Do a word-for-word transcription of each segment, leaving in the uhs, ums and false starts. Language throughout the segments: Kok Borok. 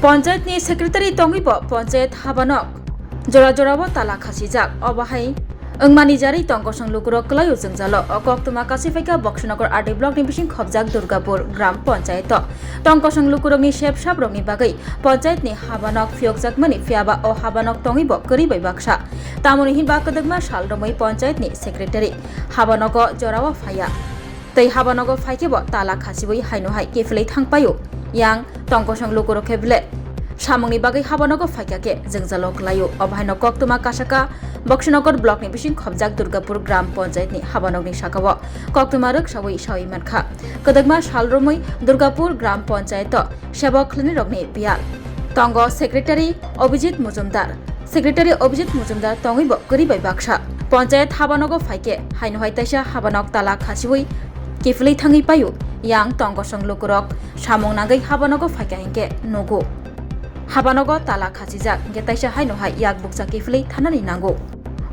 Panchayat ni secretary tongwi bo panchayat habanok jora jora o tala khasijak. Obo hai wngmani jarwi tongkosong lukurok kwlaio jwngjalo. O koktwma kachi phaikha Boksonogor R D block ni bising khobjak Durgapur gram panchayat o. Tongkosong lukurokni sep saprokni bagwi panchayat ni habanok phiyokjakmani, phiyaba o habanok tongwi bo kwrwi bai baksa. Tamoni hinba kwdwkma sal romwi panchayat ni secretary habanogo jorao phaiya. Tei habanogo phaikhe bo tala khasiwi haino hai kiphilwi thangpaio. Yang tongkosong lukurok khe bele samungni bagwi habanogo phaikha khe jwngjalo kwlaio. Obo haino koktwma kasaka Boksonogor block ni bising khobjak Durgapur gram panchayat ni habanokni sakao koktwma rwksawi sawi mankha. Kwdwkma sal romwi Durgapur gram panchayat o sebok khwlainirokni biyal tongo secretary Abhijit Mujumdar. Secretary Abhijit Mujumdar tongwi bo kwrwi bai baksa. Panchayat habanogo phaikhe haino hai taisa habanok tala khasiwi kiphilwi thangwi paio. Yang tongkosong lukurok samung nangwi habanogo phaikha hinkhe nugo. Habanogo tala khasijak hinkhe taisa haino hai yak bukcha kiphilwi thanani nango.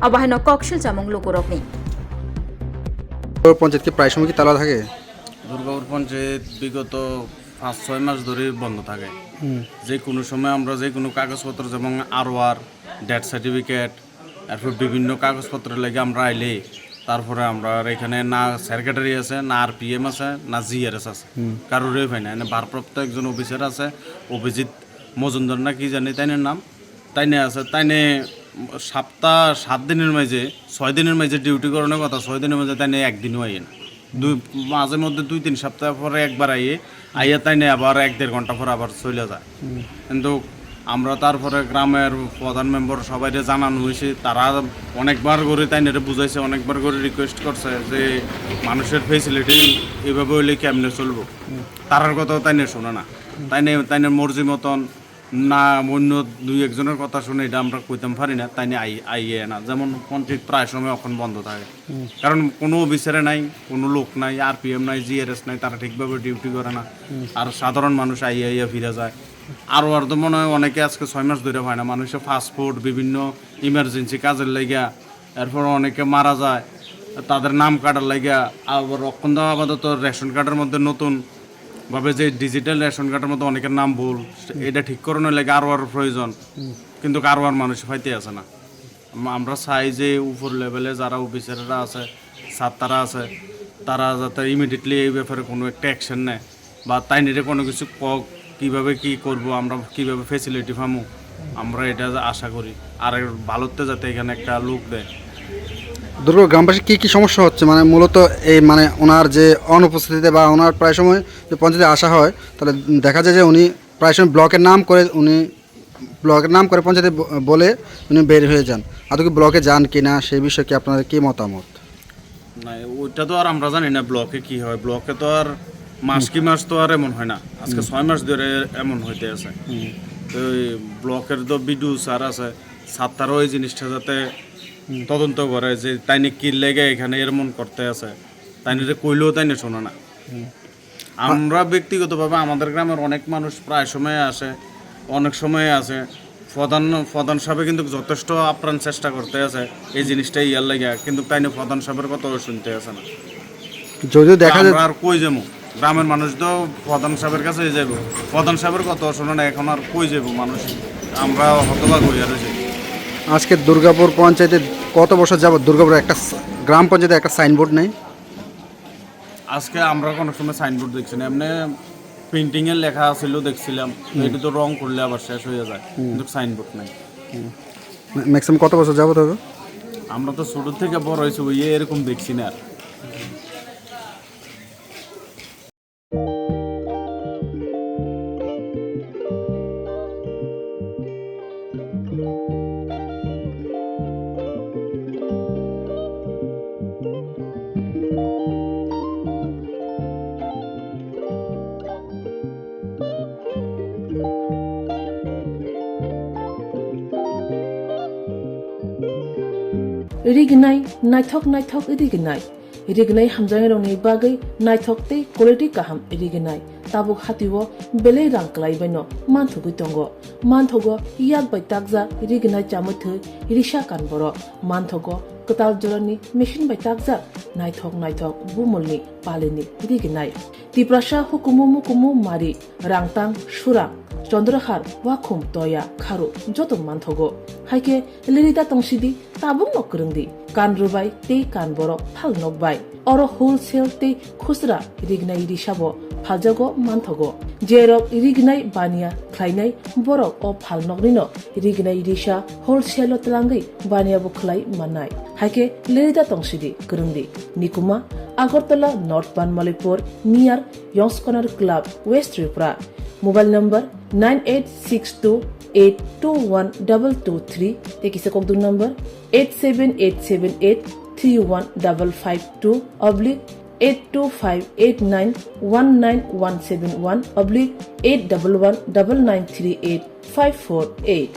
Abo haino kok silchamung lukurokni. তোর পঞ্চায়েত কি প্রায় সময় কি তালা থাকে? দুর্গাপুর পঞ্চায়েত বিগত পাঁচ ছয় মাস ধরে বন্ধ থাকে। হুম। যে কোনো সময় আমরা যে কোনো কাগজপত্র, যেমন আরওআর, ডেথ সার্টিফিকেট, এরপর বিভিন্ন কাগজপত্র লেগে আমরা আইলে, তারপরে আমরা আর এখানে না সেক্রেটারি আছে, না আরপিএম আছে, না জিআরএস আছে, হুম। কারোরই পাই না। এনে ভারপ্রাপ্ত একজন অফিসার আছে, অভিজিৎ মজুমদার না কি জানি তাইনের নাম, তাইনে আছে, তাইনে সপ্তাহ সাত দিনের মাঝে, ছয় দিনের মাঝে ডিউটি করানোর কথা, ছয় দিনের মাঝে তাইনে একদিনও আইয়ে না। দুই, মাঝে মধ্যে দুই তিন সপ্তাহ পরে একবার আইয়ে, আইয়া তাইনে আবার এক দেড় ঘন্টা পর আবার চলে যায়। হুম। কিন্তু আমরা তারপরে গ্রামের প্রধান মেম্বার সবাইরে জানানো হয়েছে, তারা অনেকবার করে তাইনেরে বুঝাইছে, অনেকবার করে রিকোয়েস্ট করছে যে মানুষের ফেসিলিটি এভাবে হইলে কেমনে চলবো। হুম। তারার কথাও তাইনে শোনে না। হুম। তাইনে, তাইনের মর্জি মতন না, অন্য দুই একজনের কথা শুনে এটা আমরা কইতাম পারি না, তাইনে আই-, আইয়ে না। যেমন পঞ্চায়েত প্রায় সময় এখন বন্ধ থাকে। হুম। কারণ কোনো অফিসারে নাই, কোনো লোক নাই, আরপিএম নাই, জিআরএস নাই, তারা ঠিকভাবে ডিউটি করে না। হুম। আর সাধারণ মানুষ আইয়া আইয়া ফিরে যায়। আরওআর তো মনে হয় অনেকে আজকে ছয় মাস ধরে পায় না। মানুষের পাসপোর্ট, বিভিন্ন ইমার্জেন্সি কাজের লাগিয়া, এরপর অনেকে মারা যায়, তাদের নাম কাটার লাগিয়া। আবার এখন তো আপাতত রেশন কার্ডের মধ্যে নতুন ভাবে যে ডিজিটাল রেশন কার্ডের মধ্যে অনেকের নাম ভুল, হুম। এটা ঠিক করানোর লাগে আরওআর প্রয়োজন। হুম। কিন্তু আরওআর মানুষ পাইতে আছে না। আম-, আমরা চাই যে উপর লেভেলে যারা অফিসাররা আছে, স্যার তারা আছে, তারা যাতে ইমিডিয়েটলি এই ব্যাপারে কোনো একটা অ্যাকশন নেয় বা তাইনেরে কোনো কিছু কক, কিভাবে কি করব, আমরা কিভাবে ফেসিলিটি পামু, আমরা এটা আশা করি। আর ভালোতে যাতে এখানে একটা লোক দেয়। দুর্গ গ্রামবাসী কি কি সমস্যা হচ্ছে, মানে মূলত এই, মানে ওনার যে অনুপস্থিতিতে বা ওনার প্রায় সময় যে পঞ্চায়েতে আসা হয়, তাহলে দেখা যায় যে উনি প্রায় সময় ব্লকের নাম করে, উনি ব্লকের নাম করে পঞ্চায়েতে ব-, বলে উনি বের হয়ে যান। আদৌ কি ব্লকে যান কিনা, সেই বিষয়ে কি আপনাদের কি মতামত? না, ওইটা তো আর আমরা জানি না ব্লকে কি হয়। ব্লকে তো আর মাস হুম। কি মাস তো আর এমন হয় না। আজকে হুম। ছয় মাস ধরে এমন হইতে আছে। হুম। তো এই ব্লকের তো বিডিও স্যার আছে, স্যার তারাও এই জিনিসটা যাতে হুম। তদন্ত করে যে তাইনে কি লেগে এখানে এমন করতে আছে, তাইনে যে কইলেও তাইনে শোনে না। হুম। আমরা ব্যক্তিগতভাবে আমাদের গ্রামের অনেক মানুষ প্রায় সময় আসে, অনেক সময় আসে। প্রধান, প্রধান সাহেব কিন্তু যথেষ্ট আপ্রাণ চেষ্টা করতে আছে এই জিনিসটা ইয়ার লাগে, কিন্তু তাইনে প্রধান সাহেবের কথাও শুনতে আছে না। যদিও তো দেখা যায় আমরা আর কই যাবো? গ্রামের মানুষ তো প্রধান সাহেবের কাছেই যাইবো। প্রধান সাহেবের কথা শোনে না, এখন আর কই যাবো মানুষ? আমরা হতবাক হইয়া রয়েছি। আজকে দুর্গাপুর পঞ্চায়েতে কত বছর যাবত দুর্গাপুর একটা স-, গ্রাম পঞ্চায়েতে একটা সাইনবোর্ড নেই? আজকে আমরা কোনো সময় সাইনবোর্ড দেখছি না, এমনি প্রিন্টিং এ লেখা আছিল দেখছিলাম, তো হুম। এটা তো রং করলে আবার শেষ হয়ে যায়, হুম। কিন্তু সাইনবোর্ড নাই। হুম। ম্যা-, ম্যাক্সিমাম কত বছর যাবত হবে? আমরা তো ছোট থেকে বড় হয়েছি, ওই এরকম দেখছি না আর। Rignai, naithok naithok rignai. Rignai hamjaknairokni bagwi naithok tei quality kaham rignai. Tabuk hatio belai rang kwlaibaino manthogwi tongo. Manthogo yak bai takjak rignai chamwi thwi risa kan borok. Manthogo kwtal jorani machine bai takjak naithok naithok bumulni palini rignai. Tiprasa hukumu mukumu mari, rangtang surang. Chandrahar, Wakhum, Toya, Kharu joto manthogo. Haikhe lerida tongsidi, tabukno kwrwngdi, kan rwbai tei kan borok phalnok bai. Oro wholesale tei khusra rignai risabo phaljago manthogo. Jerok rignai baniya khlainai borok o phalnoknino rignai risa wholesale-o twlangwi baniyabo khlai mannai. Haikhe lerida tongsidi, kwrwngdi. Nikuma, Agartala North Banmalipur, near Yong's Corner Club, West Tripura. Mobile number nine eight six two eight two one double two three, tei kisa kokduk number eight seven eight seven eight three one double five two oblique eight two five eight nine one nine one seven one oblique eight double one double nine three eight five four eight.